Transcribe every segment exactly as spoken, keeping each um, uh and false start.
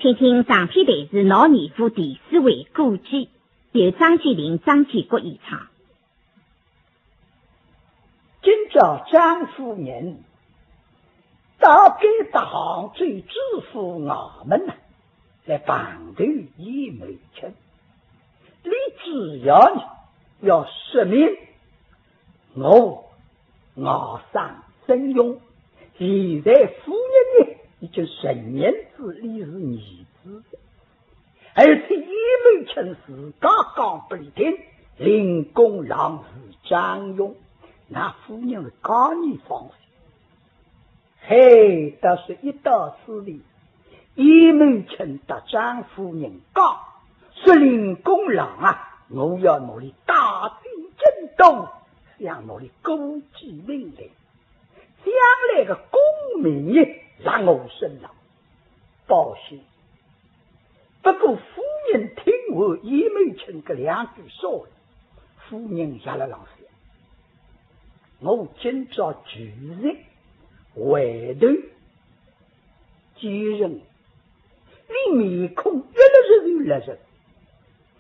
请听长篇弹词《闹严府》第四回《过继》，由张鉴庭、张鉴国演唱。今朝张夫人到该搭杭州知府衙门呐，来碰头鄢懋卿。俚主要呢，要说明我外甥曾荣，现在夫人呢，已经承认仔俚是儿子了。而且鄢懋卿自家讲拨俚听，令公郎是张荣，那夫人是加二放心。嘿，但是一到此地，鄢懋卿搭张夫人讲，说令公郎啊，我要拿俚带进京都，想拿俚过继名来，将来个功名呢，落我身上。 报喜。不过夫人听完鄢懋卿搿两句说话，夫人也辣浪想，我今朝就是回头见人，俚面孔一粒日就绿着，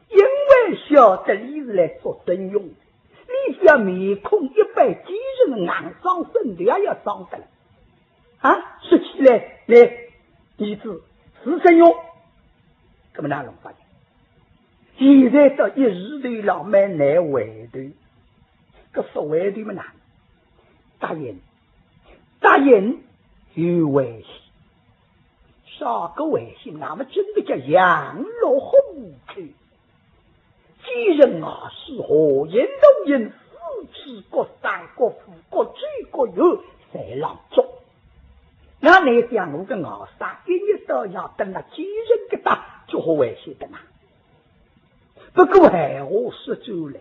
因为晓得俚是来捉曾荣，俚只要面孔一板，见人硬装，身段也要装得来。 啊，说起来，来，儿子是曾荣，搿么哪能法呢？现在倒一时头浪蛮难回头，搿勿回头么哪能？答应，答应有危险，啥个危险？那么真个叫羊入虎口。 见人外势何人何人，四处各省各府各州各县侪浪捉。那倷想我个外甥一日到夜蹲辣奸人搿搭，就好危险得呐。不过闲话说转来，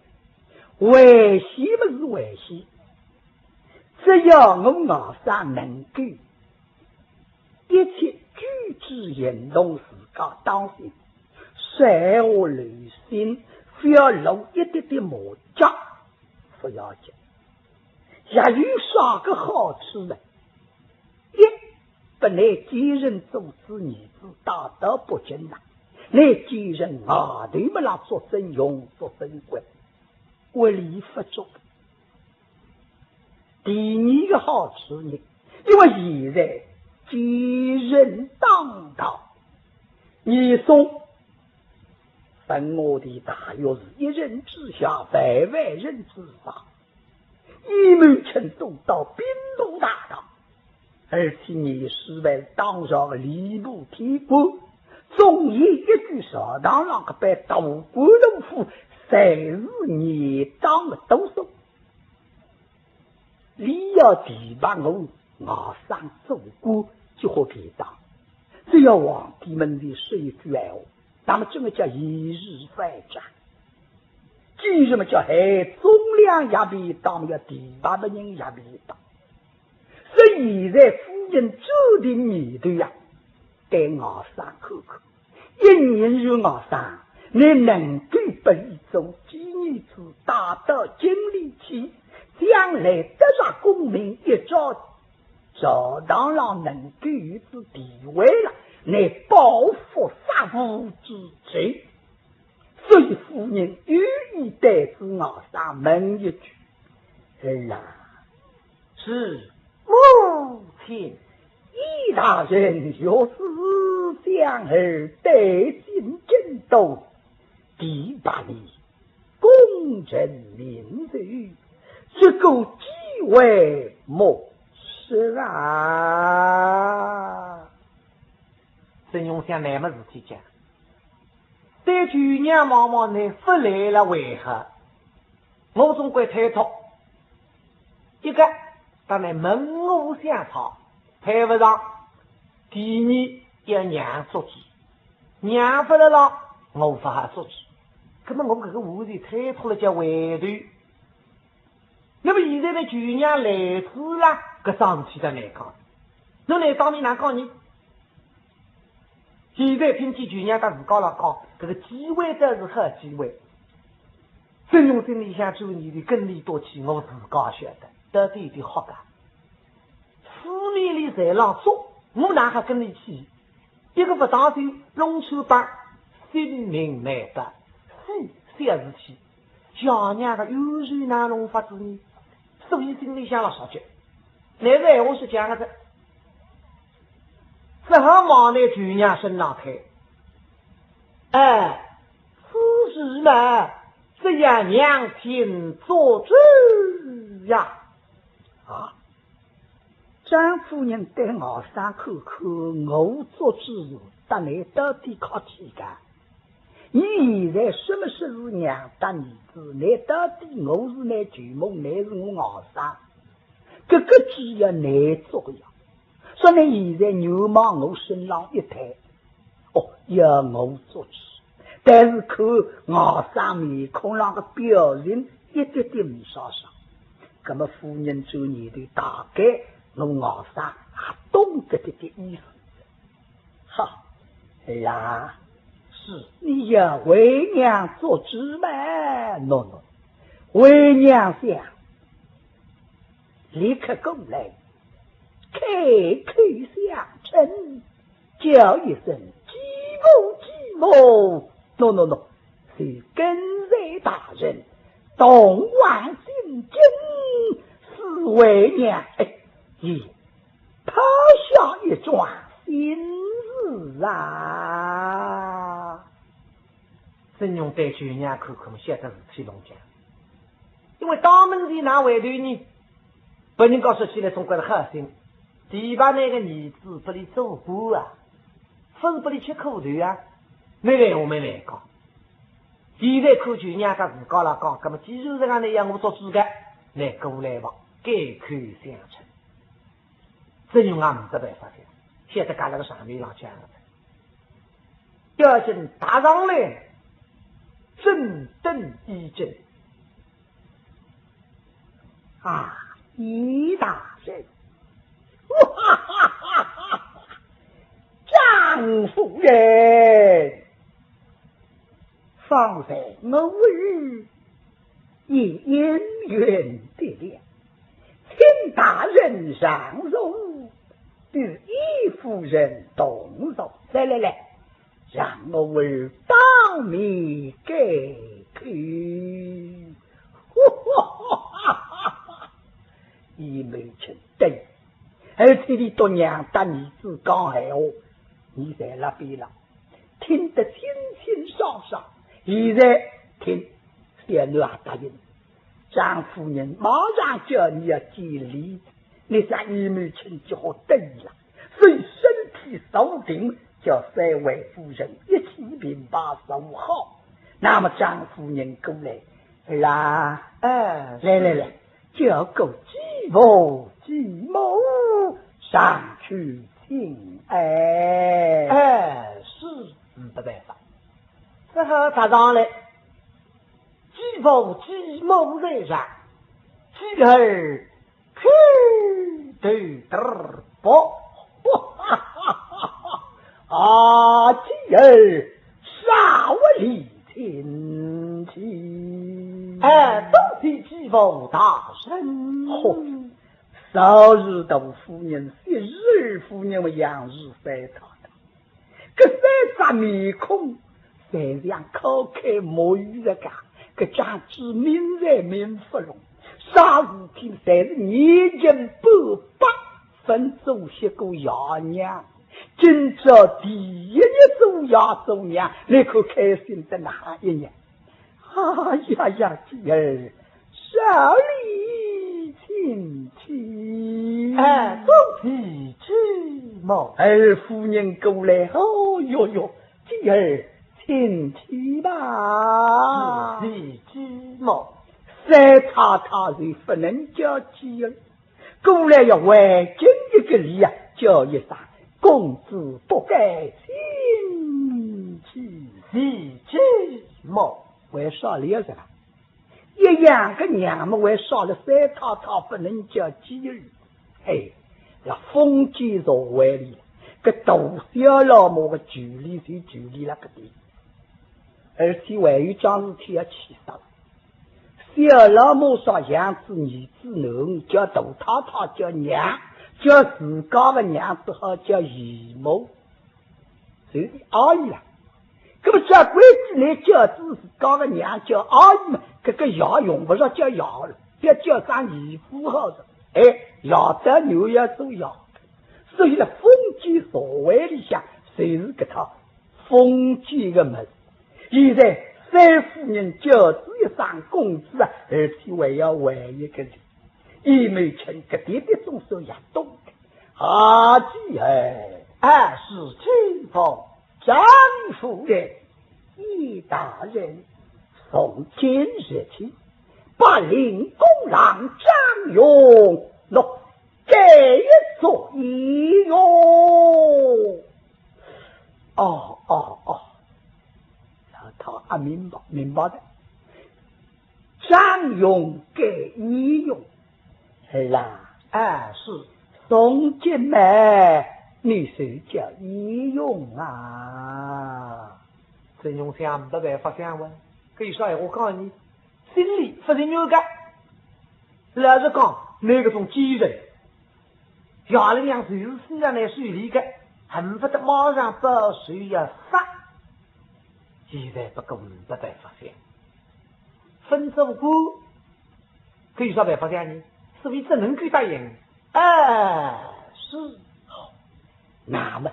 危险么是危险，只要我外甥能够 一切举止行动自家当心，随和留心，覅露一点点马脚，勿要紧。也有啥个好处呢？一，拨倷奸人做仔儿子带到北京来，倷奸人外头么来捉曾荣捉曾贵，为理勿足。 第二个好处呢，因为现在奸人当道，严嵩文武的大学士，一人之下，万万人之上，鄢懋卿都到兵部大堂，而且严世蕃当朝的吏部天官，总有一句朝堂上搿班大官大夫，侪是严党的督手。 俚要提拔我外甥做官，就好便当。只要皇帝门前说一句闲话，那么真个叫易如反掌。为什么叫害忠良也便当，要提拔的人也便当？所以现在夫人转定念头呀，对外甥看看。 一年有外甥，倷能够拨俚做寄儿子带到京里去，将来得着功名，一朝朝堂上能够有仔地位了，倷报复杀父之仇。所以夫人有意对仔外甥问一句：“儿啊， 是，母亲。”“鄢大人有旨将儿带进京都，提拔你功成名就，这个机会莫失啊。”曾荣想，难么事体讲，对舅娘望望，倷勿来了为何？ 我总归推脱。一个，当然门户相差，配勿上。第二，要娘做主，娘勿辣浪，我勿好做主。葛么我搿个话题推脱了叫回头。那么现在呢，舅娘来仔啦，搿桩事体倒难讲。那倷当面哪讲呢？ 现在听见舅娘搭自家辣讲，搿个机会倒是好机会。曾荣心里想，转念头跟俚一道去，我自家晓得，到底有点吓个。四面里侪浪捉，我哪好跟俚去？一个勿当心弄穿帮，性命难保。嘿，小事体，爷娘个冤仇哪弄法子呢？所以心里想了啥去？乃是闲话是讲个的，只好望仔舅娘身浪看。哎，此事嘛，只要娘亲做主呀。啊，张夫人对外甥看看，我做主是搭倷到底客气个？倷现在说么说是娘搭儿子，倷到底我是倷舅母，倷是我外甥，搿个主要倷做个呀。所以倷现在愿望我身浪一推，哦，要我做主，但是看外甥面孔浪个表情一点点没啥爽。葛么夫人转念头，大概我外甥也懂搿点点意思。好，儿啊，是，你要为娘做主嘛？喏喏，为娘想，立刻过来，开口相称，叫一声继父，继母。喏喏喏，就跟随大人同往新京，是为娘，哎，已抛下一桩心事啊。曾荣对舅娘看看，晓得事体弄僵，因为当门前哪回头呢？拨人家说起来总归是好心，第一把那个儿子拨伊做官啊，勿是拨伊吃苦头啊，没办法，没办法。现在看舅娘家自家来讲，葛么既然是搿能样，我做主个，乃过来吧，改口相称。曾荣也没得办法个，晓得搿辣个上面浪讲个，要紧踏上来，正等一阵。啊，易大人，哇哈哈哈哈，张夫人，方才我儿已应允的了，请大人上座，与易夫人同坐。来来来，让我儿当面改口。易门卿，对，而且伊笃娘搭儿子讲闲话，伊侪辣边浪，听得清清爽爽。现在听，小囡也答应，张夫人马上叫伊要见礼，你想易门卿只好等伊了，所以身体坐定，叫三位夫人一起并排坐好。那么张夫人过来，儿啊，哎，来来来，叫过继父继母上去请安。哎，是，嗯，没办法，只好踏上来，继父继母在上，继儿叩头忒匍匐。啊，继儿少礼请起。哎，多谢继父大人。嚯，少时大夫人，昔日夫人么杨氏三太太，搿三只面孔侪像敲开木鱼实梗，搿张嘴抿侪抿勿拢，啥事体侪是年近半百，朆做歇过爷娘。今朝第一日做爷做娘，你看开心得哪哼一样。哎呀呀，继儿，少礼请起。哎，多谢继母。二夫人过来，哦哟哟，继儿，请起吧。多谢继母。三太太就勿能叫继儿，过来要还敬一个礼啊，叫一声公子不敢请起。多谢继母。还少礼啊，是吧？一样个娘么，为啥了三太太勿能叫继儿？嘿，辣封建社会里，搿大小老母个权利就权利辣搿点，而且还有桩事体要气煞。小老母啥养仔儿子囡，叫大太太叫娘，叫自家个娘只好叫姨母。就是阿姨了。那么照规矩呢，叫仔自家个娘叫阿姨嘛，搿个爷用勿着叫爷了，要叫声姨夫好了。哎，爷到女儿做爷。所以呢，封建社会里向，侪是搿套封建个物事。现在三夫人叫仔一声公子啊，而且还要还一个礼。 鄢懋卿搿点点总算也懂得。啊，姐哎，哎，是，请坐。张夫人，鄢大人，从今日起，百灵公郎张勇，喏，改做鄢荣。哦，哦，哦，那他啊，明白，明白的。 张勇改鄢荣。儿啊，啊，是。从今嘛，你就叫鄢荣啊。曾荣想没办法想问，搿有啥闲话讲呢？心里勿情愿个。老实讲，拿搿种奸人，爷勒娘就是死勒伊手里个，恨不得马上报仇要杀。现在不过没办法想。 勿做官，搿有啥办法讲呢？所以只能够答应。哎，是。好，那么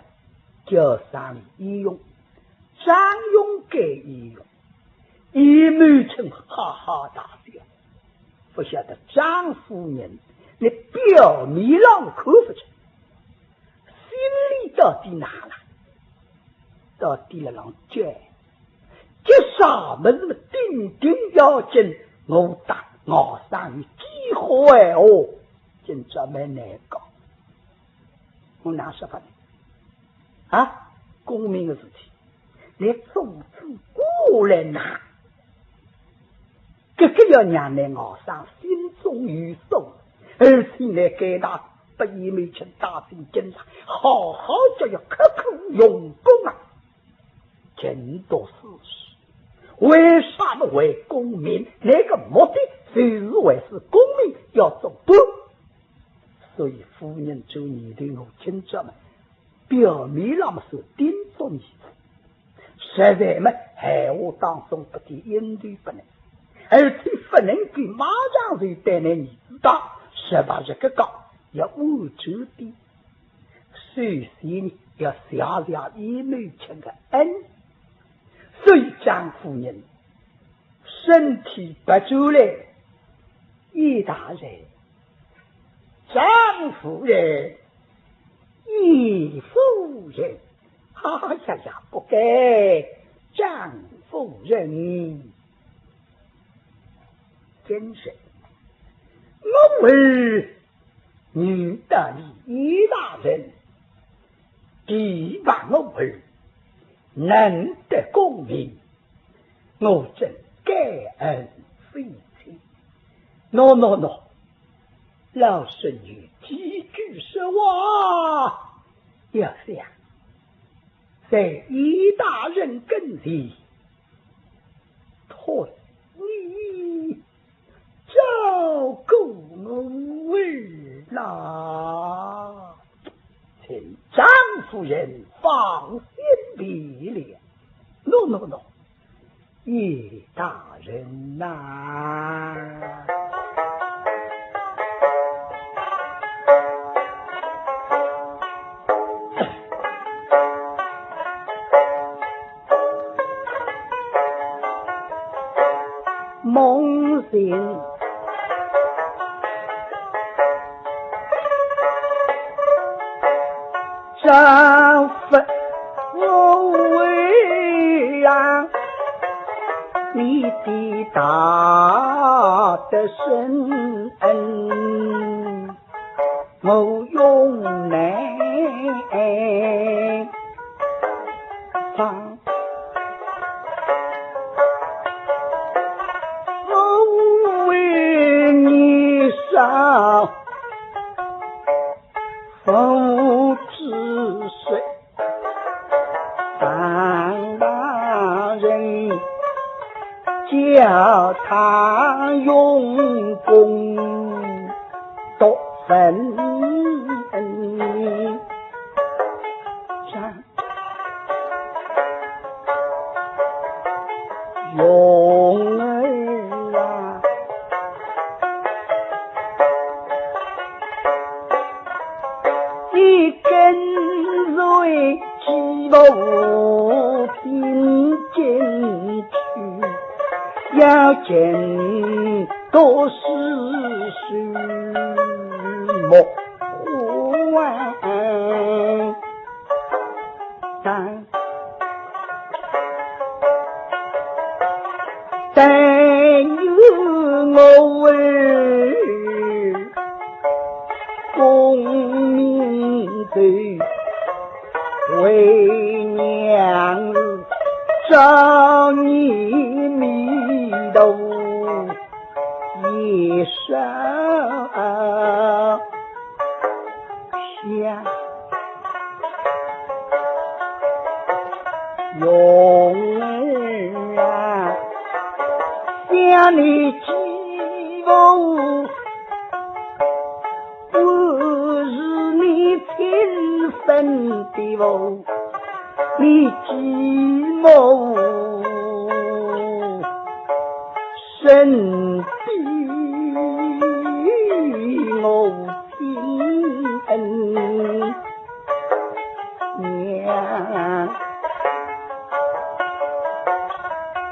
叫声鄢荣，张勇改鄢荣。鄢懋卿哈哈大笑，勿晓得张夫人，你表面浪看勿出，心里到底哪能？ 到底勒浪急，急啥物事么？顶顶要紧，我搭外甥有机会哦，今朝蛮难搞。我哪说法呢？啊，功名个事体，你总做官来呐，搿个要让你外甥心中有数，而且呢，该搭拨鄢懋卿带进京城，好好叫要刻苦用功啊。 勤读诗书，为啥么为功名？那个目的就是为是功名要做官。所以夫人做你的我今朝么，表面上么是叮嘱你，实在么闲话当中不提应对不能，而且不能够马上就对你儿子打，实话实个讲，要婉转点。 首先呢，要谢谢鄢懋卿个恩。所以张夫人身体不转来，鄢大人，张夫人，鄢夫人，哎呀呀，不该，张夫人，真是，我儿 你得了鄢大人，提拔我儿，能得功名，我真感恩非浅。喏，喏，喏，老身有几句说话，要想在鄢大人跟前，托你 照顾我儿啦。请张夫人放心便了。喏，喏，喏，鄢大人呐。 梦醒，丈夫我为呀，你的大德深恩。 我用来唱，我为你唱，不知谁。 张大人叫他用功读文章。我听进去，要见多是数目啊。但但愿我儿功名在，为娘子朝你迷途一生下。 容儿啊，想你继父，不是你亲生的父，你继母生的我亲娘。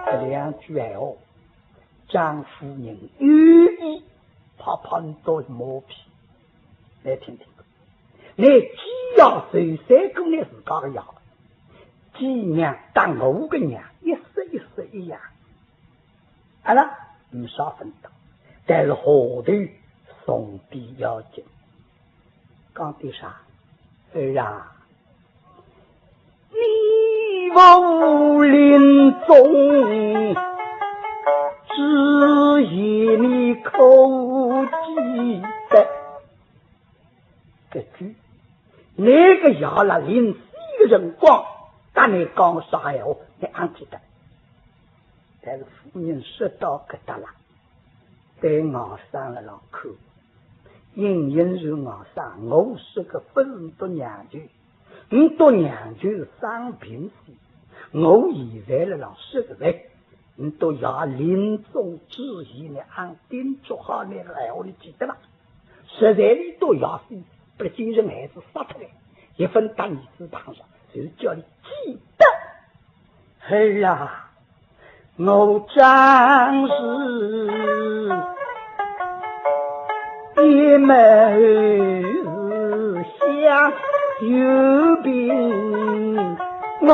搿两句闲话，张夫人有意拍拍倷笃马屁，来听听看。倷既要受伤过倷自家个爷，既让搭我个娘一式一式一样。 阿拉没啥分道，但是下头重点要紧。讲的啥？儿啊，你父临终之言，你可记得？搿句，倷个爷勒临死个辰光，搭倷讲啥闲话，倷阿记得？ 但是夫人说到搿搭啦，对外甥勒浪看，隐隐是外甥，我说个勿是倷笃娘舅，倷笃娘舅是生病死，我现在勒浪说个噻，倷笃爷临终之言，倷阿叮嘱好倷个闲话，倷记得伐？实在倷笃爷死，拨奸人害死杀脱了，一分搭儿子碰上，就叫倷记得。 儿啊，我张氏一脉是香油饼，我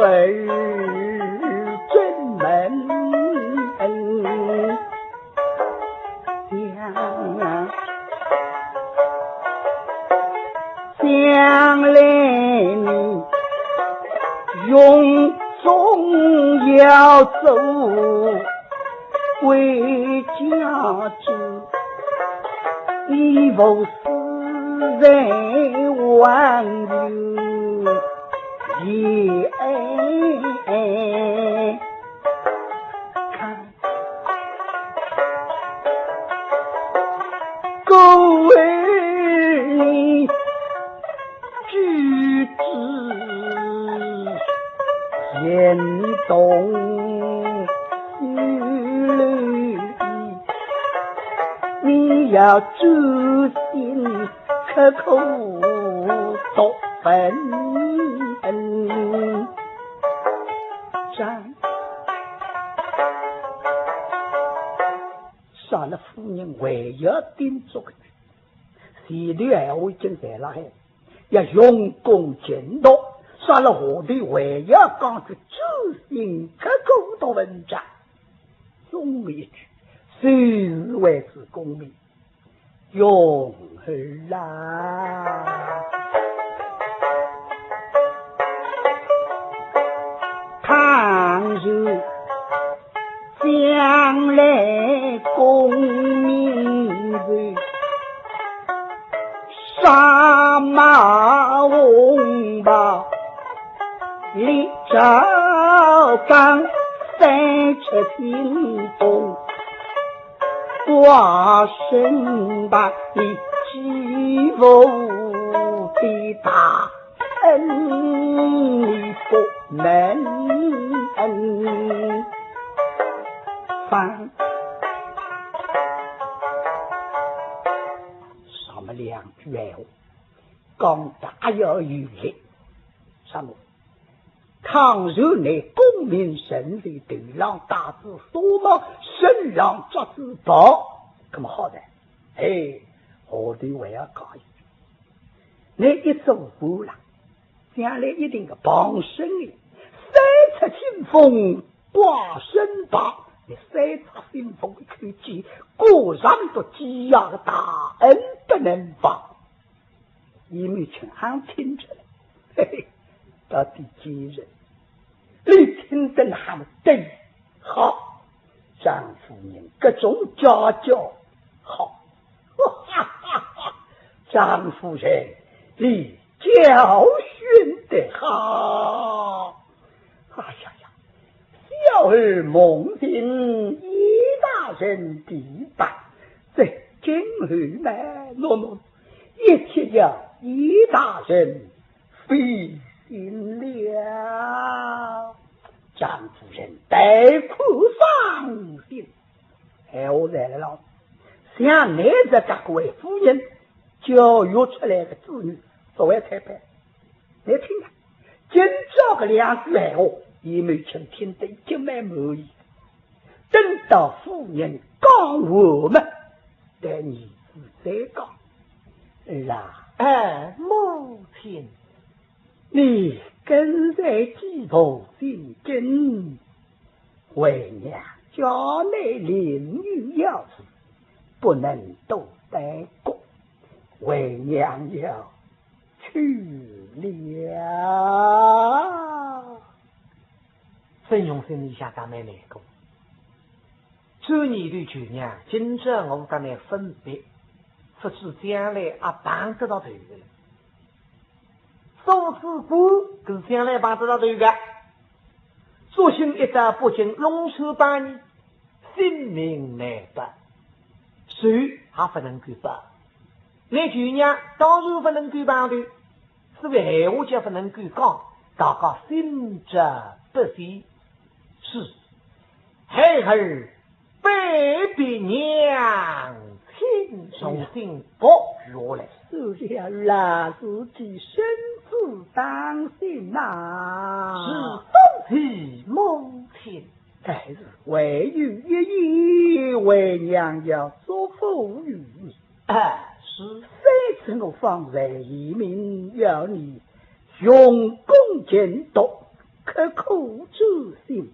儿正门香。 将来你永终要做回家主，你父死在黄泉夜。看 故而你举止言动，你要专心刻苦读文章。 啥勒夫人还要叮嘱个呢？前头闲话已经谈了海，要用功勤读，啥勒下头还要讲句专心刻苦读文章。总归一句，谁是为之功名？ 容儿啊，倘若将来功名在，纱帽红袍立朝纲，三尺青铜 挂身旁，你继父的大恩你不能忘。啥么两句闲话，讲得还要有力。啥么？倘若倷功名顺利，头浪戴仔纱帽，身浪着仔袍，搿么好哉。哎，下头还要讲一句，倷一做官啦，将来一定个傍身个，三尺清风挂身旁，倷三尺清风一口气，挂上个几样个大恩不能忘。 鄢懋卿听着了，嘿嘿，到底奸人，倷听得还对，好，张夫人各种家教，好，哈哈哈，张夫人，你教训得好。哎呀呀，小儿蒙听鄢大人提拔，这今后嘛，喏喏， 一切要鄢大人费心了。张夫人大可放心。闲话来了，像倷这个位夫人，教育出来个子女，勿会推扳。倷听着，今朝搿两句闲话，鄢懋卿听得已经蛮满意。等到夫人讲完么， 对儿子再讲，儿啊，哎，母亲，你跟随继父进京，为娘家内另有要事，不能多耽搁，为娘要去了。曾荣心里向倒蛮难过。 转念头舅娘，今朝我搭倷分别，勿知将来阿碰得着头个了。做仔官，搿是将来碰得着头个。作兴一到北京弄出帮呢，性命难保，仇也勿能够报。倷舅娘当然勿能够碰头，所以闲话就勿能够讲，大家心照不宣。是，孩儿 拜别娘亲，重新跪下来。是了啦，自己身子当心呐。是，多谢母亲。但是唯有一言，为娘要嘱咐于你。哎，是。三次我方才言明，要你用功勤读，刻苦专心，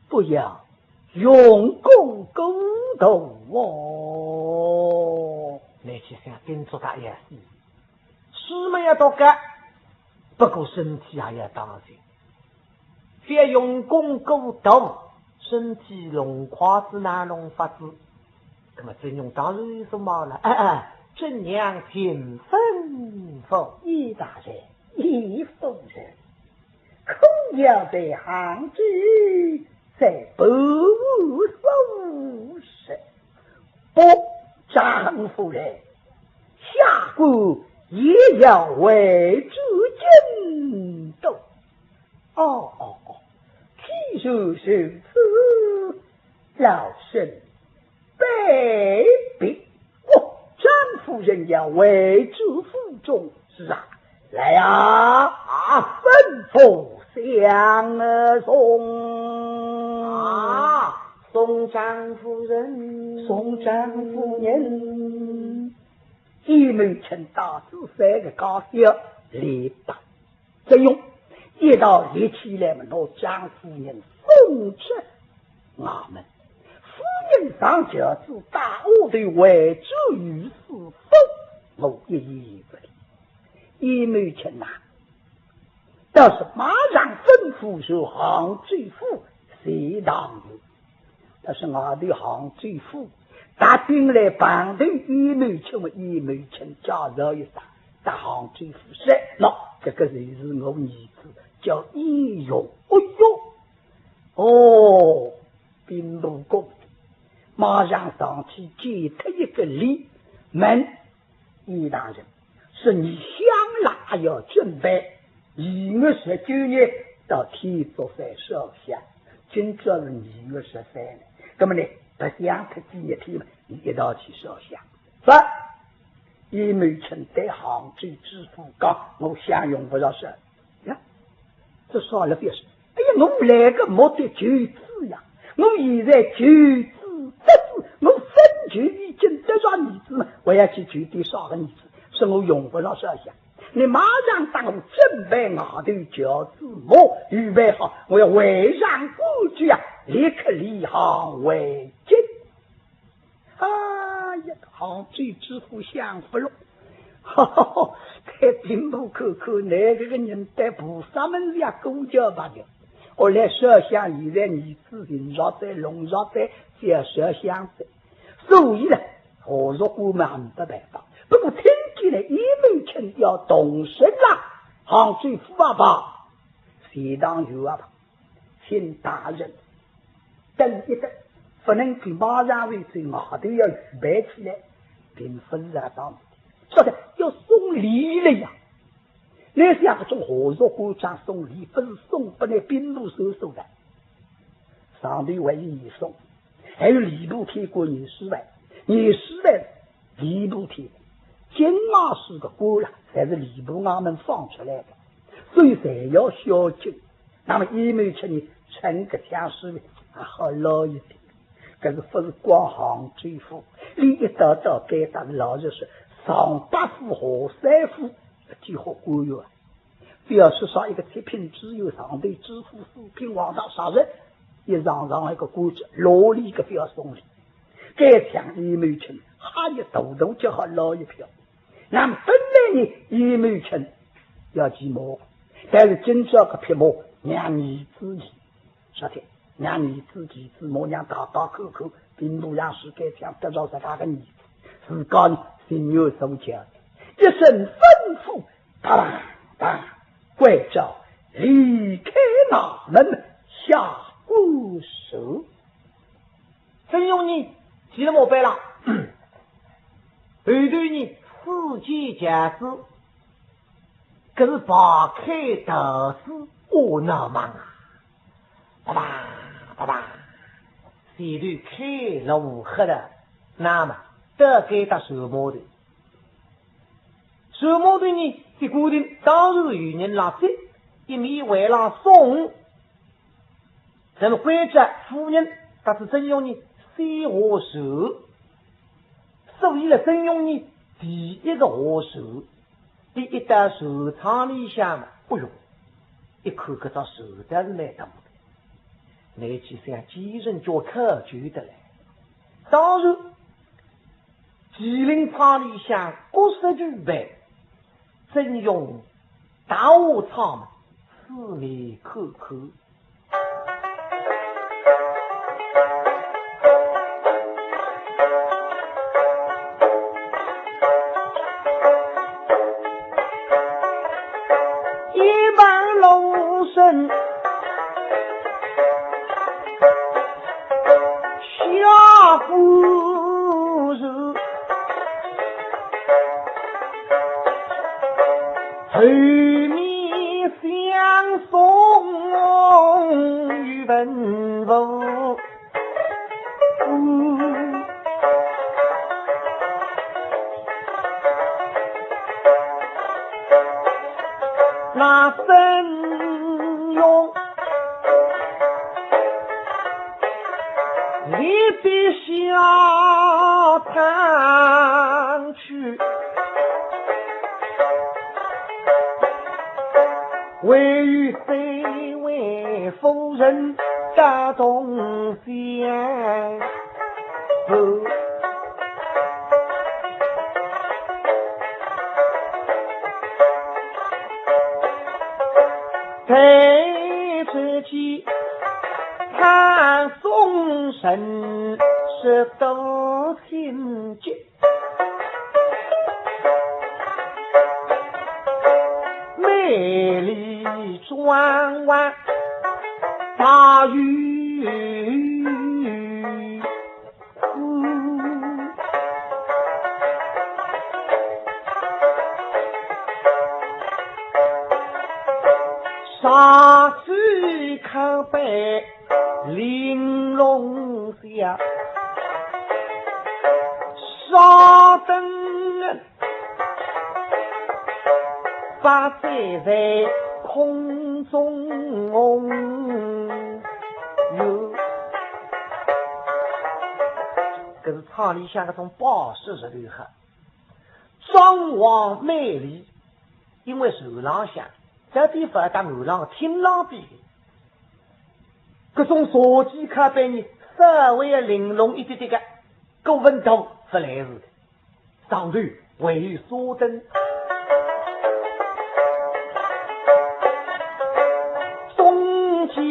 不要 用功过度哦。倷去想，叮嘱伊呀，书么要读个，不过身体也要当心，覅用功过度，身体弄坏仔哪弄法子？那么曾荣当然有数目了，哎哎，怎样请吩咐？鄢大人，鄢夫人， 可要在杭州再补所事？不，张夫人，下官也要回转京都。哦，哦，哦，既然如此，老身 拜别。哦，张夫人要回转府中。是啊，来啊，啊，吩咐相送。啊，送张夫人。送张夫人。鄢懋卿带仔三个家小来哉。 曾荣一道立起来么，拿张夫人送出衙门。夫人上轿子，带丫头回转御史府，我一言勿提。鄢懋卿呐，倒是马上吩咐传杭州府谢堂游。 但是外头杭州府，踏进来碰头，鄢懋卿么，鄢懋卿介绍一声，到杭州府说，喏，搿个就是我儿子，叫鄢荣。哎哟，哦，兵部公，马上上去见脱一个礼，问 鄢大人，说你想啦，还要准备，二月十九日到天竺山烧香，今朝是二月十三了，那么呢，白相脱几日天嘛，你一道去烧香。是，鄢懋卿对杭州知府讲，我香用勿着烧。呀，这啥了别说，哎呀，我来个目的求子呀，我现在求子得子，我本就已经得着儿子嘛，我要去求点啥个儿子？是我用不着烧香。你马上搭我准备外头轿子马，预备好，我要回上官居啊，立刻离杭回京。哎呀，杭州知府想不落，哈哈哈，搿兵部看看，㑚搿个人对菩萨门前也过叫吧的。我来烧香，现在儿子寻着哉，弄着哉，就要烧香哉。所以呢，何若官嘛没得办法。不过听见了鄢懋卿要动身了，杭州府啊吧，钱塘县啊吧，请大人等一等，不能够马上回去，外头要预备起来，并不是啊，当说的要送礼了呀。那像搿种何若官长送礼，不是送拨㑚兵部尚书的，上头还有严嵩，还有吏部天官严世蕃，严世蕃、吏部天官，京外书个官了，侪是吏部衙门放出来的，所以侪要孝敬。那么鄢懋卿呢，乘搿趟书啊，好捞一点。搿是勿是光杭州府，连一道道该搭老实说，上百府、下三府，几化官员啊。不要说啥一个七品知县，上头知府、四品黄道啥人，一上上一个官职，落里一个不要送礼。该抢鄢懋卿，哈，一头头就好捞一票。那么本来呢，鄢懋卿要骑马，但是今朝搿匹马让儿子骑，说的，让儿子骑仔马，让大家看看，兵部尚书该抢得着自家个儿子，自家呢，情愿受气，一声吩咐，当当当，关照离开衙门，下官书。曾荣呢，骑了马背了，后头呢，四骑轿子，搿是排开道士，哦，闹忙啊，啪啪啪啪，前头开路黑的，那么到该搭船码头。船码头呢，一过头，当然有人拉接，一面为郎送。那么关照夫人搭仔曾荣呢，先下船。所以了，曾荣呢，第一个下船，第一到船舱里向嘛，哎哟，一看搿只船倒是蛮大的，拿去想几人家考究得来。当然，麒麟舱里向各色俱备，曾荣踏下舱嘛，四面看看。一旁龙生下夫人。 后面相送有文武，那曾荣立即下堂 去，唯有这位夫人到东厢。抬头见唐宋盛世多情结， 美丽妆容大有诗。上首靠背玲珑下，上等 八岁在空中月。搿是唱里向搿种巴适实头好，装潢美丽，因为船浪向，搿地方搭岸浪厅浪比，搿种茶几靠背呢，稍微要玲珑一点点个，搿温度勿来事的。 上头还有纱灯。东间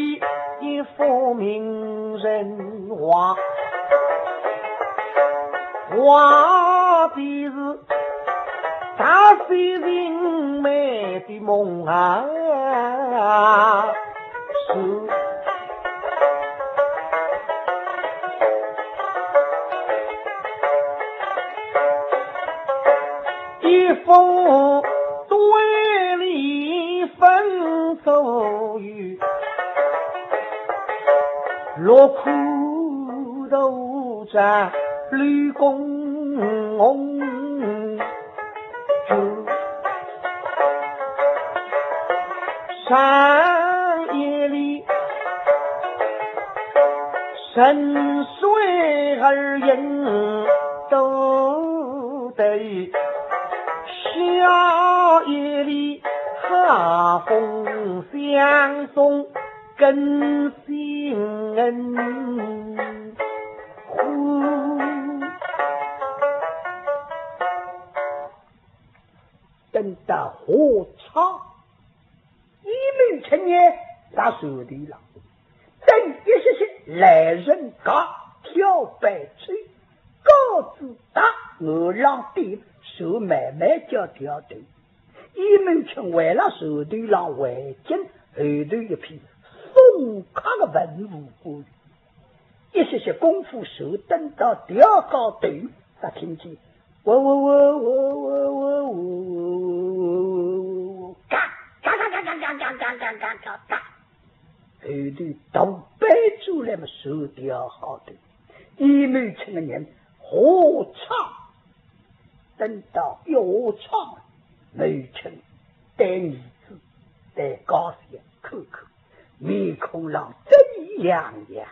一幅名人画，画的是大水灵美的梦啊。 是一幅对联分左右，落款都在刘公公。 上一联，沉水而饮都对；下一联，寒风相送更新恩。呼。 等到下场，鄢懋卿呢，辣船头浪，等一歇歇来人家挑板子，告诉搭岸浪点，船慢慢叫调头。鄢懋卿还辣船头浪回敬后头一批送客的文武官员。 一歇歇功夫，船等到调高头，才听见喔喔喔喔喔喔喔喔喔，嘎嘎嘎嘎嘎嘎嘎嘎嘎嘎嘎，后头大板子来么，船调高头，鄢懋卿个人下舱。等到一下舱，愖卿对儿子，对家小看看， 面孔浪得意洋洋，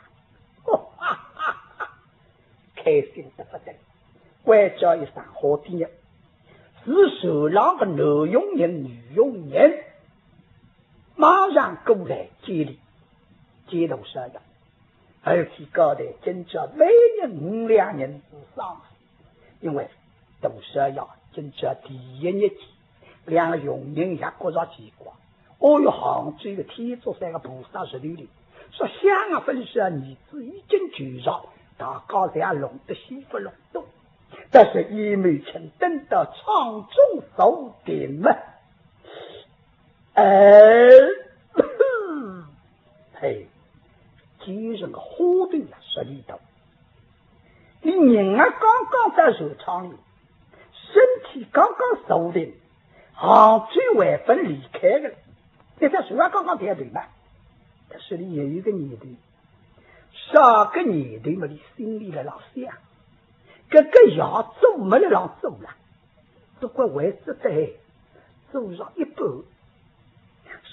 哈哈哈哈，开心得不得了。关照一声好点呀，是船浪个男佣人、女佣人，马上过来接俚，接大少爷。而且交代今朝每人五两银子赏赐，因为大少爷今朝第一日见，两个佣人也觉着奇怪。 哦哟，杭州个天竺山个菩萨石头里，说香啊分享，儿子已经求着，大家侪弄得稀不弄懂。但是鄢懋卿等到舱中坐定么，哎，嘿，精神个花头呀，实力大。你人啊，刚刚到船舱里，身体刚刚坐定，杭州还朆离开个了。 搿只船啊刚刚调头嘛，但是俚有一个念头，啥个念头嘛，俚心里辣浪想，搿个夜做么辣浪做啦，不过还只得做上一半，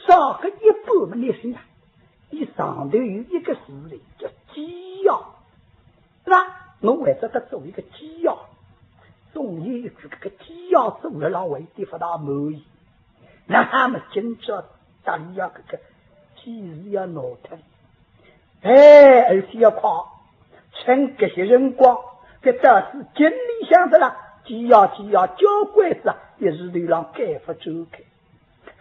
啥个一半嘛，俚想啊，俚上头有一个字嘞，叫寄爷，是吧？我还只得做一个寄爷，总有一句搿个寄爷做了浪，还有点勿大满意。 那么今朝搭俚要搿个寄字要拿脱，哎，而且要快，趁搿歇辰光，搿倒是京里向的啦，寄爷寄爷，交关子啊，一时头浪改勿转开。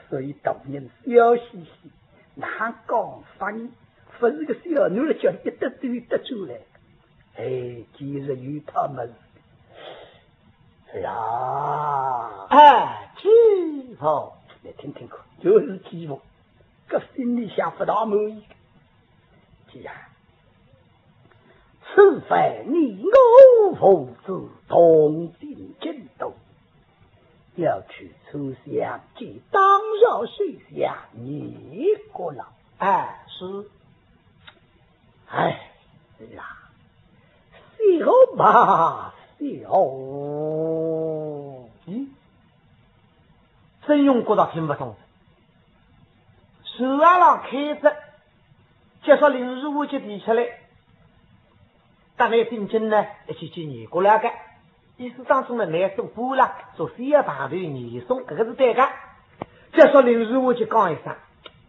所以大人笑嘻嘻，哪讲法呢？勿是个小囡了，叫一得罪得出来。 哎，今日有他们啦。哎，寄房，你听听看，就是寄房，搿心里向勿大满意。寄爷，此番你我父子同进京都，要去参详，见当朝首相，你过来。哎，是。 哎，是啦，是哦吧，是哦。咦，曾荣觉着听勿懂。手浪开着，就说林如意就提出来，搭倷进京呢，一起去年过来个。意思当中呢，倷做官啦，做小帮头严嵩，搿个是对个。就说林如意就讲一声：“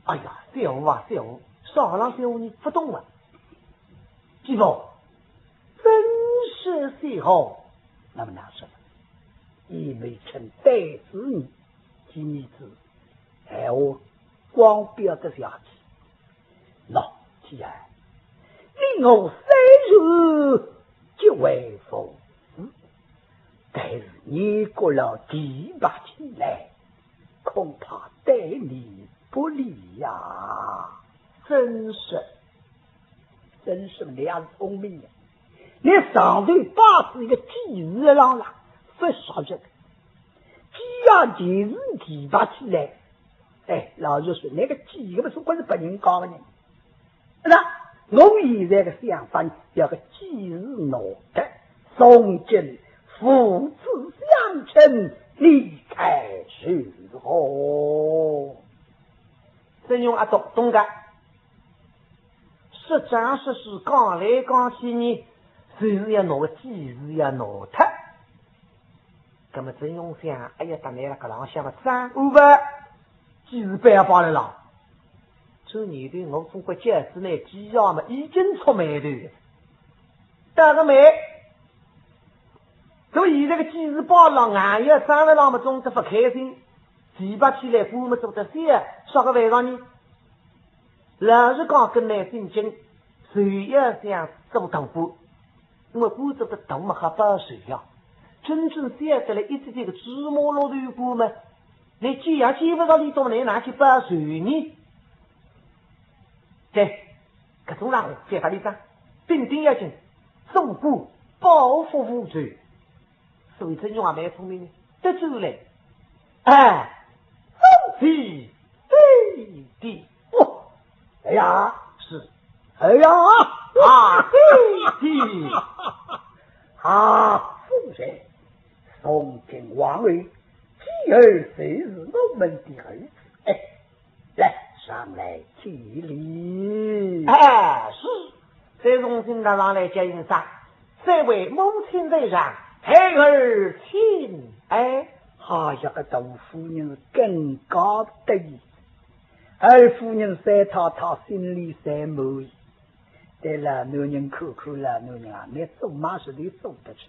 哎呀，小吴啊，小吴，啥浪小吴，倷勿懂啊？”姐夫，真是小吴。那么难说，鄢懋卿对仔俚，今日子 闲话光标得下去。喏，既然你我虽是结为父子，但是你个老弟拔起来，恐怕对你不利呀。真是，真是，你也是聪明人。你上头摆仔一个祭祀郎了，不说这个，既然就是提拔起来， 哎，老实说，那个祭祀个么总归是别人家个人。那我现在个想法呢，要个祭祀拿得，从今父子相称，你看如何？曾荣阿懂懂个，说张说势讲来讲去呢，就是要拿个祭祀要拿脱。 那么曾荣想，哎呀，搭倷了搿浪向么，张安勿，祭祀摆好摆了啦。这年头我总归叫仔倷几下么，已经触霉头了。倒个霉，那么现在个祭祀摆了，俺也张安了么，总得勿开心，提拔起来官么做得小，啥个为啥呢？ 老实讲，跟倷进京，就要想做大官，因为官做得大么好报仇呀。真正晓得了一只这个芝麻绿豆官么，倷见也见勿着俚，到倷哪去报仇呢？对，搿种人，再搭俚讲，顶顶要紧，做官报复父仇。 所以曾荣也蛮聪明的，得罪了。哎，做得对的。哦，哎呀，是，哎呀，啊，对的。啊，夫人，从今往后，继儿就是我们的儿子。哎， 来，上来见礼。哎，是。再重新的上来接应声，这位母亲在上，孩儿请。哎，哈，这个大夫人更加得意。二夫人三太太心里侪满意，对老男人看看，老男人啊，你做嘛事体做得去。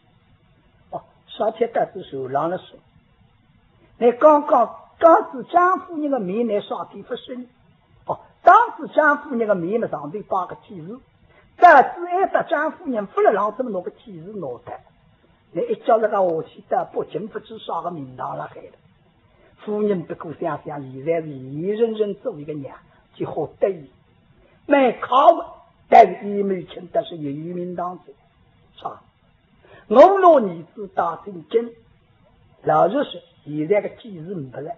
哦，啥体搭仔手浪了说。 你刚刚当仔张夫人的面，你啥体勿说呢？哦，当仔张夫人的面嘛，上头摆个祭祀，但是还搭张夫人勿勒浪，怎么拿个祭祀拿脱？你一觉头个下去，到北京勿知啥个名堂了海了。夫人不过想想，现在是现人人做一个娘，就好得意。蛮好的，但是鄢懋卿倒是有名堂子，啥？ 我拿儿子带进京，老实说，现在个祭祀没了，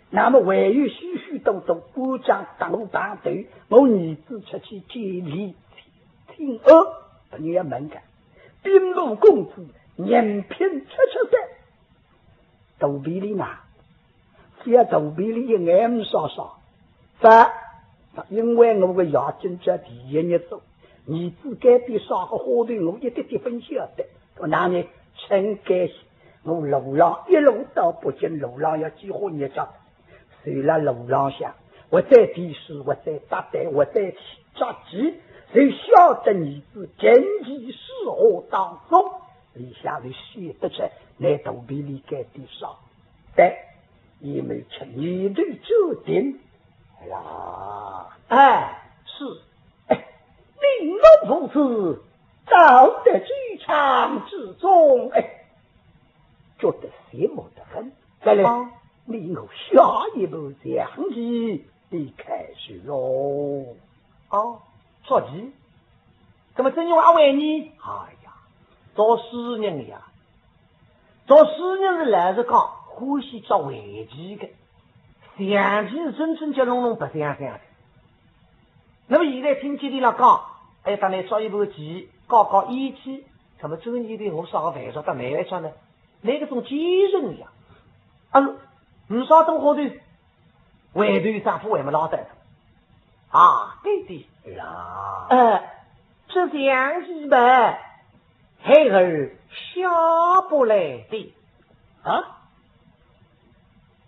那么还有许许多多官长搭我碰头，我儿子出去见礼请安，朋友要问个，兵部公子，人品出出色， 肚皮里呢，只要肚皮里一眼没啥啥，勿，因为我个爷今朝第一日做，儿子该点啥个花头，我一点点勿晓得。我哪能？真该死，我路浪一路到北京，路浪要几化日脚，就辣路浪向，或者题诗，或者答对，或者着棋，就晓得儿子琴棋书画当中，里向就写得出，拿肚皮里该点啥。 对，鄢懋卿眉头皱紧。哎呀，哎，是，哎，你我父子，到得职场之中，哎，觉得寂寞得很。再来，啊。你我下一步将计，你看如何？哦，着棋。那么曾荣阿会呢？哎呀，读书人呀， 读书人是老实讲，欢喜着围棋的，象棋是真正叫弄弄白相相的。那么现在听见俚讲，哎，搭倷着一盘棋，搞搞烟气，那么转念头我啥个犯着搭倷来着呢？倷搿种奸人呀，啊，呒啥东西好的，回头一张副还没拉倒。啊，对的。啦。呃，这象棋嘛，孩儿下不来的。啊？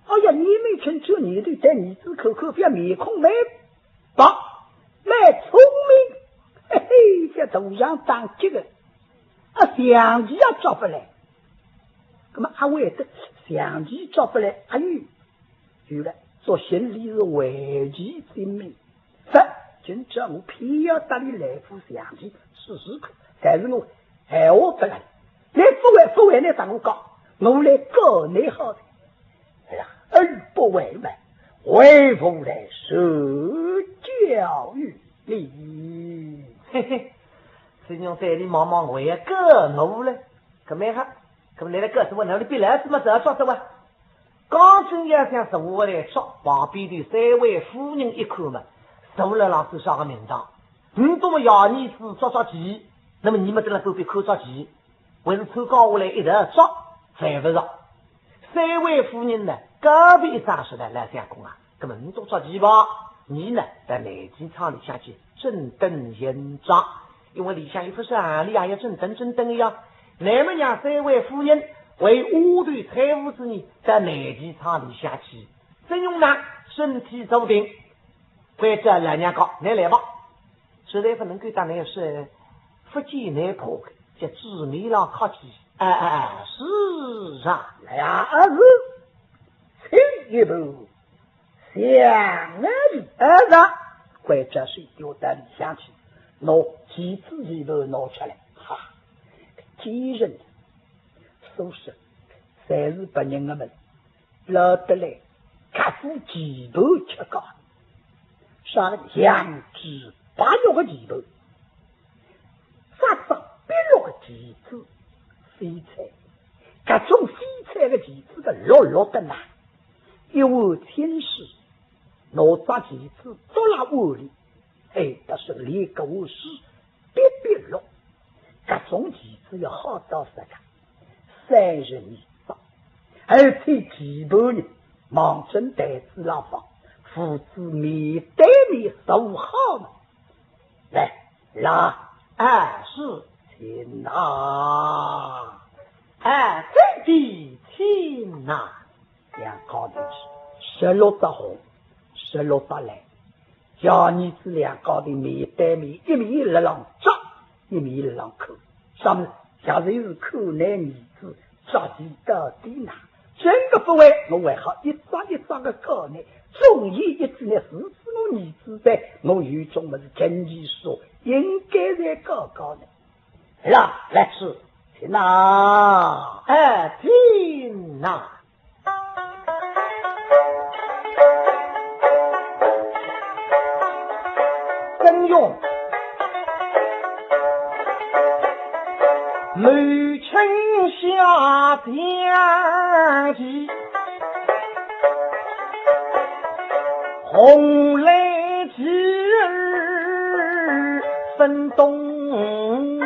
哎呀，李梅卿这年头对儿子看看，覅面孔蛮白，蛮聪明，嘿嘿，叫大象打结个，啊，象棋也捉勿来。那么阿会得象棋捉勿来，还有 有了，作兴里是围棋精明。是，今朝我偏要搭俚来副象棋试试看，但是我闲话勿来，倷勿会，勿会，倷搭我讲，我来教倷好哉。哎呀，恩不为嘛，为父来传教于你。嘿嘿，师兄对俚望望，还要教我了，搿蛮好。 搿么倷来告诉我，哪里比来什么早说说哇？刚正要想坐下来吃，旁边的三位夫人一看嘛，坐了老师啥个名堂？你多么爷儿子捉捉棋，那么你们在那旁边看捉棋，还是参加下来一道捉，犯勿着。三位夫人呢，告别一声说呢，老相公啊， 搿么侬多捉棋吧，你呢，到难棋场里向去整顿行装，因为里向有副扇里啊，要整顿整顿的呀。那么让三位夫人为丫头搀扶仔呢，到难棋场里向去。曾荣呢，身体坐定，关照老娘家，倷来吧。实在勿能够搭倷说，勿见倷怕个，叫嘴面浪客气。哎哎哎，是啊，来呀，儿子，请一步。 象棋。儿子，关照手丢到里向去，拿棋子棋盘拿出来。哈，天神，苏轼，侪是别人的么事，捞得来，搿副棋盘吃高。啥个？羊脂白玉的棋盘， 发发碧绿的棋子，翡翠。搿种翡翠的棋子个绿绿的呐，一碗清水，拿只棋子倒辣碗里，哎，倒是连搿碗水碧碧绿。搿种棋子要好到啥个？三十二只，而且棋盘呢，望准台子浪放，父子面对面坐好了。 来，啦，哎，是，请呐。哎，对的，请呐。两家头去，十六只红，十六只蓝，爷儿子两家头面对面，一面辣浪捉，一面辣浪看。啥么事？也就是看倷儿子 捉棋到底呢，真个勿会，我还好一只一只个教倷，总有一日呢，是指我儿子在，我有种么事琴棋书，应该在教教倷。来，来，是，请呐。哎，请呐。曾荣 母亲下象棋，红来棋儿分东西。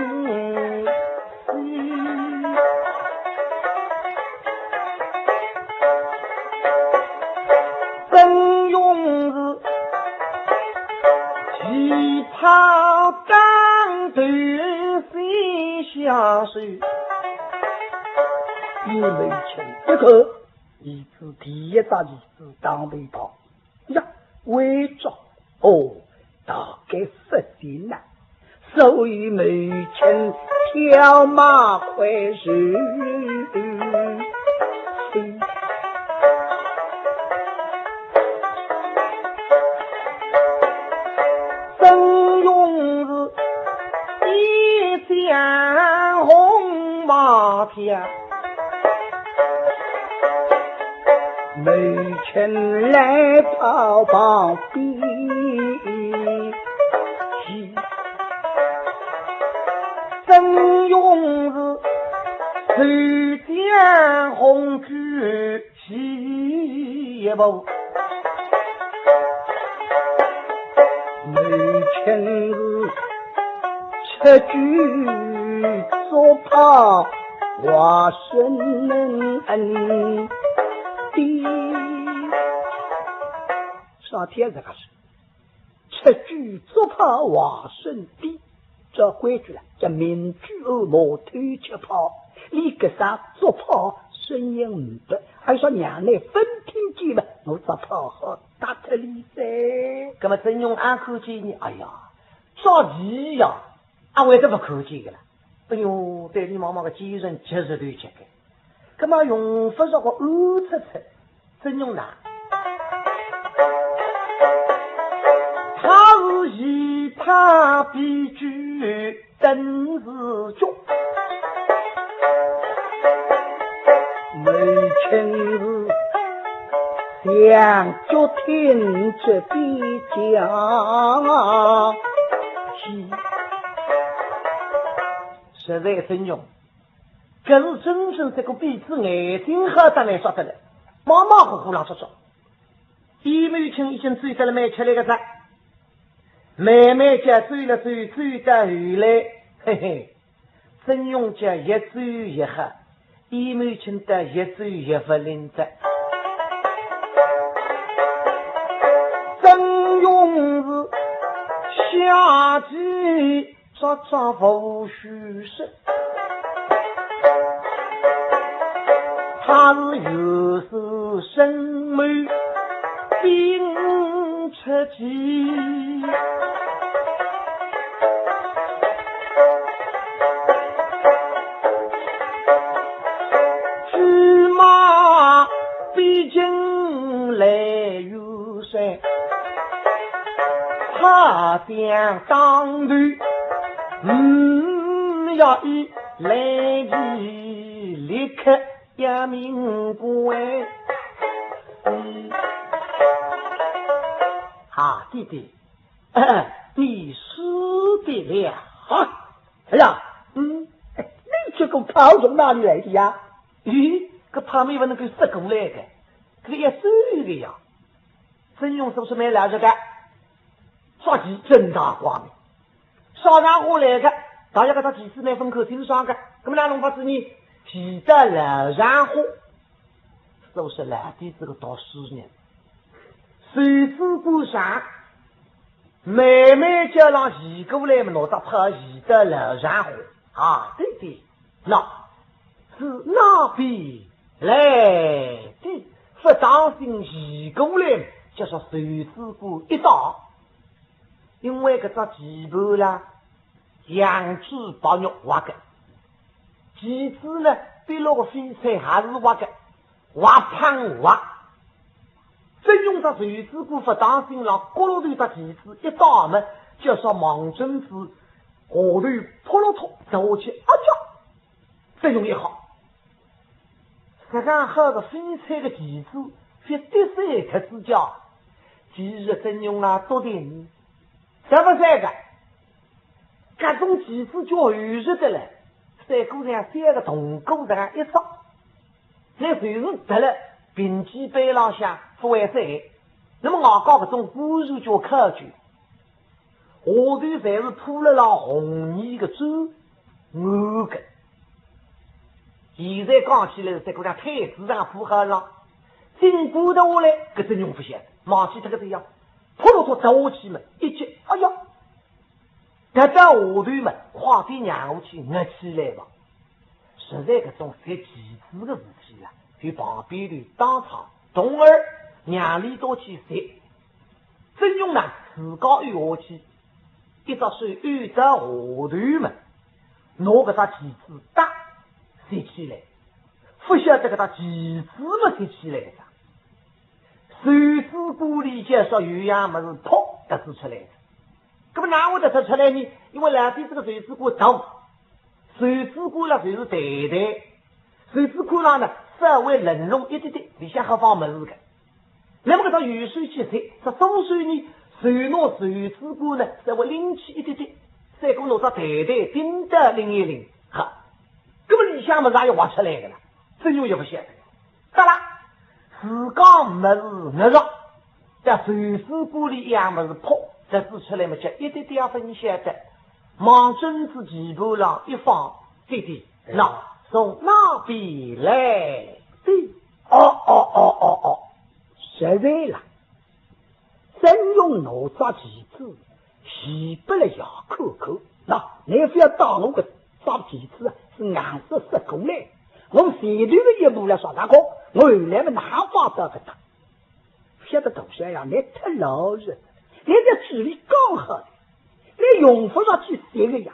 曾荣是棋炮当头先下手。李梅卿一看，儿子第一只棋子打头炮，呀，会捉哦，大概失信了。 所以母亲挑马快走。曾荣是一将红马跳，母亲来跑旁边。 曾荣是手将红举起一步，母亲是出举捉炮，华生恩的。啥体搿个是？ 出一句竹炮话声低，照规矩了，叫明句暗码偷吃炮。俚搿声竹炮声音呒不，还说让倷勿听见嘛，我只炮好打脱俚哉。葛末曾荣阿看见呢，哎呀，着急呀，阿会得勿看见个啦？哎哟，对俚妈妈个奸人急是头急个。 葛末用勿着个暗戳戳，曾荣呐，他是一派悲剧等是脚，母亲是想脚听这边讲起。实在曾荣 搿是真正搿个鼻子眼睛好得来煞得来，马马虎虎浪说说。伊母亲已经走得了蛮吃力个哉，慢慢叫走了走，走到后来，嘿嘿，曾荣叫越走越好，伊母亲倒越走越勿灵哉。曾荣是下地 抓抓无须说，他是有时生谋兵出计，车马毕竟来有 山，他想当头，嗯，要一来一立刻要明白。啊，弟弟，你输的了。啊，哎呀，嗯，你这个炮从哪里来的呀？咦，搿炮没问能够射过来的，搿个也是的呀。 曾荣是勿是蛮老实个？说句正大光明，啥场化来个？大家搿只棋子蛮分口清爽个，搿么哪弄法子呢？提得老场化，是勿是老底子个读书人？谁知故上，慢慢叫浪移过来么，拿只炮移得老场化。啊，对对，那是那边 来的，勿当心移过来，就说袖子管一打，因为搿只棋盘啦，羊脂白玉画个，棋子呢，碧绿个翡翠还是画个，画胖画。曾荣只袖子管勿当心了，角落头只棋子一打么，就说望准仔下头扑落托倒下去，啊叫！ 曾荣一吓，实梗好个翡翠个棋子，覅跌碎脱仔叫。其实曾荣啊，笃定，实勿是个，搿种棋子叫厚实得来，赛过像小个铜鼓实梗一只，那就是得了平棋板浪向勿会碎。那么外加搿种官船叫考究， 下头侪是铺了浪红泥个砖，硬个。现在讲起来，再过像台子上铺好了，顶骨头下来，搿曾荣勿晓得，忘记脱个对呀，扑落托倒下去嘛，一急，哎呀，搿到下头嘛，快点让下去，硬起来吧。 实在搿种拾棋子个事体啦，有旁边头当差童儿让俚笃去拾。曾荣呢，自家又下去，一只手又到下头嘛，拿搿只棋子搭拾起来，勿晓得搿只棋子么拾起来了。 袖子管里向说有样物事，噗，突出来了。搿么哪会得突出来呢？因为老底子个袖子管大，袖子管了就是袋袋，袖子管浪呢稍微隆隆一点点，里向好放物事个。那么搿只右手去拾，只左手呢，就拿袖子管呢稍微拎起一点点，再过拿只袋袋顶到拎一拎，哈，搿么里向物事也要滑出来个了，曾荣也勿晓得。 得了，自家物事拿着，但袖子管里一样物事，噗，突出来么，叫一点点也勿晓得。望准仔棋盘浪一放，弟弟，喏，从哪边来的？哦哦哦哦哦，实在了。曾荣拿只棋子，提拨了爷看看，喏，倷覅当我搿只棋子啊，是硬塞塞过来，我前头个一步了啥大个，我后来么哪哼摆到搿搭？晓得大少爷，倷忒老实，倷在嘴里讲好的，倷用勿着去说个呀，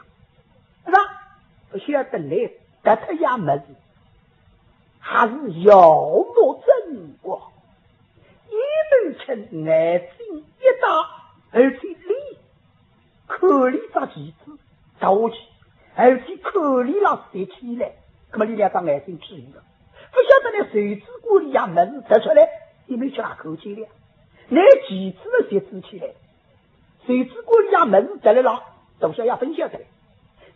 是吧？勿晓得倷得脱样物事，还是耀目真光。鄢懋卿眼睛一大，而且俚看俚只棋子倒下去，而且看俚拉拾起来，葛末俚两只眼睛注意了，勿晓得拿袖子管里向物事夺出来，鄢懋卿也看见了，拿棋子么拾起来，袖子管里向物事夺了啦，大少爷勿晓得了。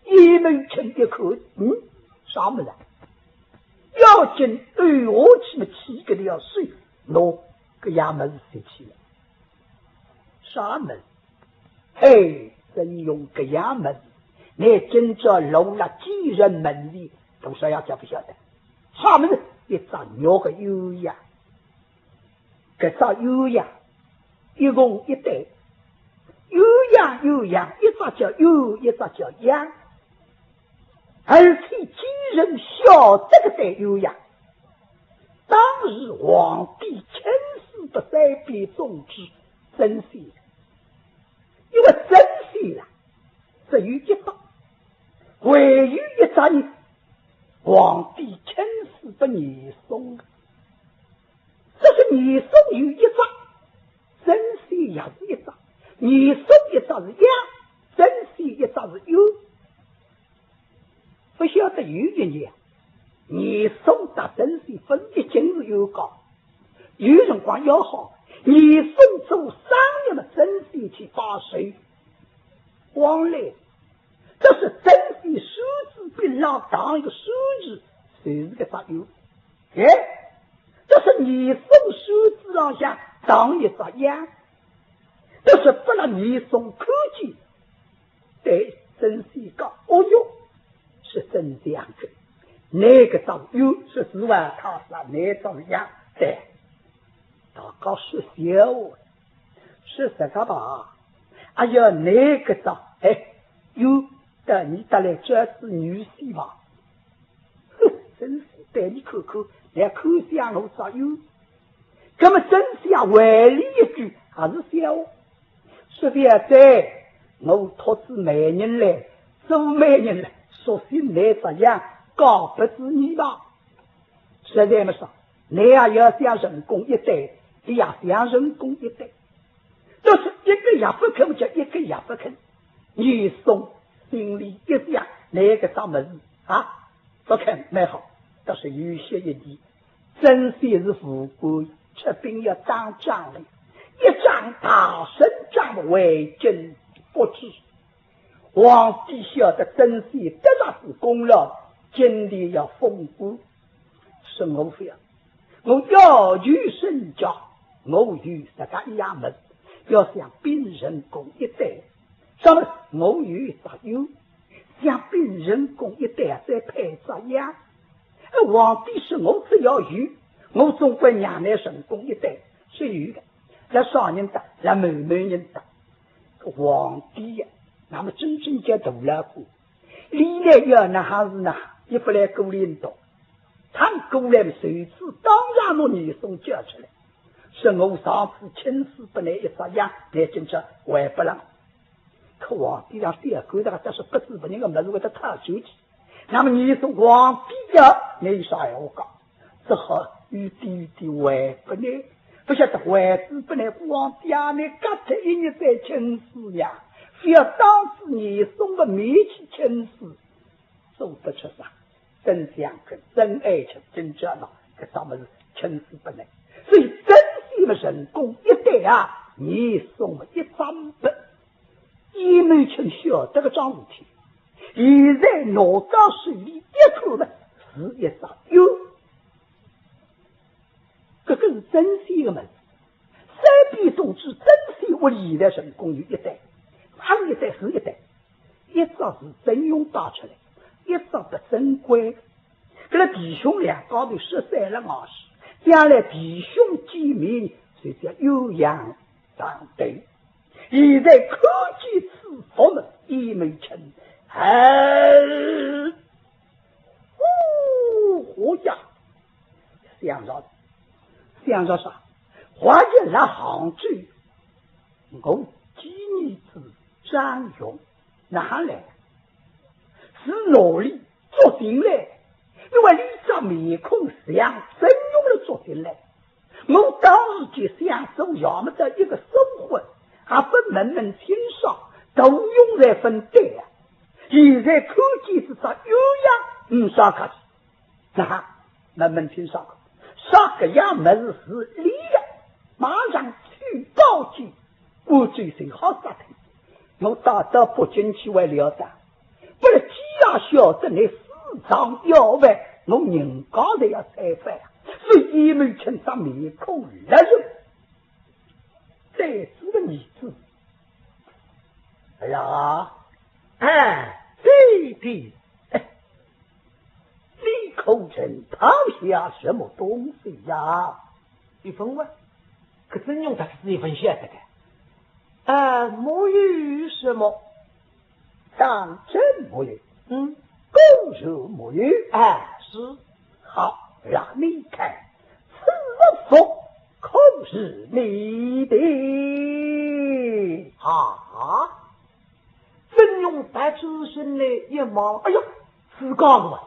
鄢懋卿一看，嗯，啥物事啊？要紧按下去么，起个条手，拿搿样物事拾起来。啥物事？嘿，曾荣，搿样物事，倷今朝落了奸人门前，大少爷叫勿晓得。啥物事？一只玉个鸳鸯。搿只鸳鸯，一共一对。鸳鸯，鸳鸯，一只叫鸳，一只叫鸯。而且奸人晓得搿对鸳鸯，当时皇帝亲赐拨三边总制曾铣，因为曾铣啊，只有一只，还有一只呢，皇帝亲赐拨严嵩的。只是严嵩有一只，曾铣也是一只，严嵩一只是鸯，曾铣一只是鸳。勿晓得有一日，严嵩搭曾铣勿是一径是冤家，有辰光要好，严嵩做生日么，曾铣去拜寿，光来，但是曾铣扇子柄浪打一个扇子，就是搿只鸳。哎，但是严嵩扇子浪向打一只鸯，但是拨了严嵩看见，对曾铣讲：“哦哟，是曾相公，倷搿只鸳是实话，他是倷只鸯。”对，大家说笑话，说实话吧，哎呀，倷搿只，哎，鸳，到倷搭来招仔女婿吧。 哼，曾铣对俚看看，倷看相我只鸳。葛末曾铣也回俚一句，也是笑话。说勿要紧，我托仔媒人来，做媒人来，索性拿只鸯交拨仔俚吧。实在么说，倷也要想成功一对，俚也想成功一对。但是一个也勿肯，叫一个也勿肯。严嵩心里一想，倷搿只物事啊，勿肯蛮好，但是有些一点，曾铣是武官，出兵要打仗的，一仗大胜仗为京不止。皇帝晓得曾铣得着仔功劳，今天要封官，是我勿要。 我要求身价，我有实梗一样物事，要想并成功一对。啥物事？我有一只鸳，想并成功一对，再配只鸯。哎，皇帝说我只要有，我总归让倷成功一对，是有的。辣啥人搭？辣某某人搭。皇帝呀，那么真正叫大老虎，俚呢要哪哼是哪哼，也勿来顾倷多。 他过来么，袖子当场拿严嵩叫出来，说我上次亲赐拨倷一只鸯，倷今朝还拨了。可皇帝让小官大家说，不知别人个物事会得讨出去。那么严嵩皇帝呀，倷有啥闲话讲？只好有点有点还拨倷，勿晓得还仔拨倷。皇帝啊，倷隔脱一日再亲赐呀，覅当仔严嵩个面去亲赐，做勿出啥。 曾相公，曾爱卿，今朝呢，搿只物事亲赐拨倷。所以曾铣么成功一对啊，严嵩么一张拨。鄢懋卿晓得搿桩事体，现在拿到手里一看呢，是一只鸳。 搿个是曾铣个物事。三边总制曾铣屋里现在成功有一对，还有一对是一对，一只是曾荣带出来，一只拨曾贵。搿个弟兄两家头失散了外势，将来弟兄见面就叫鸳鸯。上头。现在看见此幅么，鄢懋卿，哎，哦，呀，想着，想着啥？话也来杭州，我寄儿子张荣，哪来？是哪里捉进来？因为你这面孔像曾荣了捉进来。我当时就想说，要么得一个生活，还不问问清爽，大用才分对啊。现在看见是只鸳鸯，唔啥客气。那问问清爽，啥个样么事是你的，马上去报警，我最最好杀脱。我带到北京去为了的，不然既然晓得你私藏要犯，我人家侪要推翻啊。所以鄢懋卿这面孔来了，对仔个儿子，哎呀，哎，爹爹，哎，你可曾抛下什么东西呀？一分啊，搿曾荣搭仔一分晓得个。啊，没有什么。当真没有？嗯。果然没有？哎，是。好，让你看，此幅可是你的。啊，曾荣抬起身来一望，哎呀，自家个啊！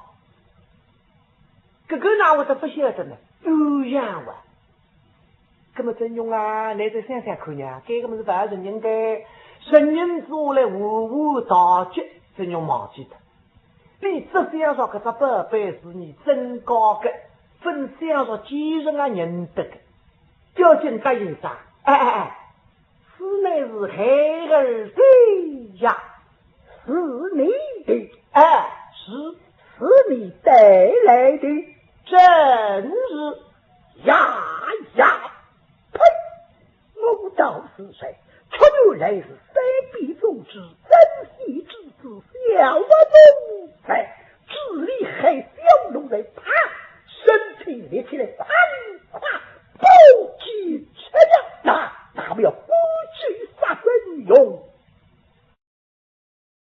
搿个哪会得勿晓得呢？鸳鸯啊！葛么曾荣啊，倷再想想看呀，搿个物事勿承认个，承认之后来，娓娓道来，曾荣忘记脱。你只想着搿只宝贝是你曾家个，勿想着奸人也认得个。要紧答应啥？哎哎哎，此乃是孩儿的呀。是你的？哎，是。是你带来的？正是。呀呀，呸！我道是谁？却原来是三边总制曾铣之子小奴才，知你害小奴才，啪，身体立起来，